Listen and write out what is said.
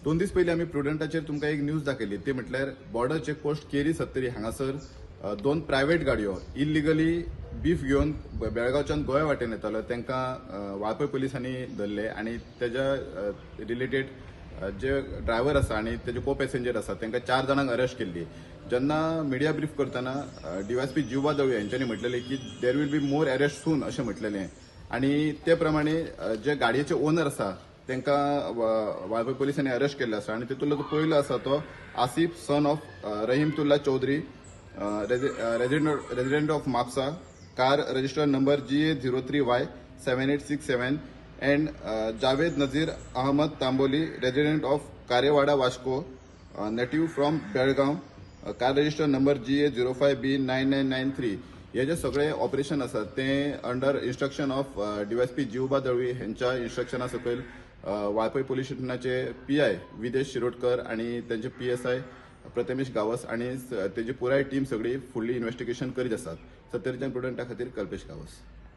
2 दीस पयलीं आमी प्रुडंटाचेर तुमकां एक न्यूज दाखयली. ती म्हटल्यार बॉर्डर चेकपोस्ट केरी सत्तरी हांगासर दोन प्रायव्हेट गाडयो इलिगली बीफ घेवन बेळगांवच्यान गोंया वाटेन येतालो, तांकां वाळपय पुलिसांनी धरले आनी तेज्या रिलेटेड जे ड्रायव्हर आसा आनी तेजे को पॅसेंजर आसा, तांकां चार जाणांक अरेस्ट केल्ली. जेन्ना मिडिया ब्रीफ करतना डीवायएसपी जिवबा दळवी यांच्यांनी म्हटलेलें की there will be more arrest soon अशें म्हटलेलें आनी ते प्रमाणे जे गाडयेचे ओनर आसा, तांकां वाळपय पोलिसांनी अरेस्ट केल्ले आसा. आनी तितूंतलो जो पयलो आसा तो Asif son of Rahimtullah Chaudhary, resident of Mapusa, car registered number GA 03 Y 7867, and Javed Nazir Ahmed Tamboli, resident of Karewada, Vasco, native from Belgaum, car registered number GA 05 B 9993. हे जे सगळे ऑपरेशन आसा, ते under instruction of DYSP Jiwaba Dalvi हेंच्या इन्स्ट्रक्शना सकयल Valpoi police स्टेशनाचे PI विदेश शिरोडकर आनी तेंचे PSI Prathamesh Gawas आनी तेजी पुराय टीम सगळी फुडली इन्व्हेस्टिगेशन करीत आसात. सत्तरीच्यान प्रुडंटा खातीर कल्पेश गावस.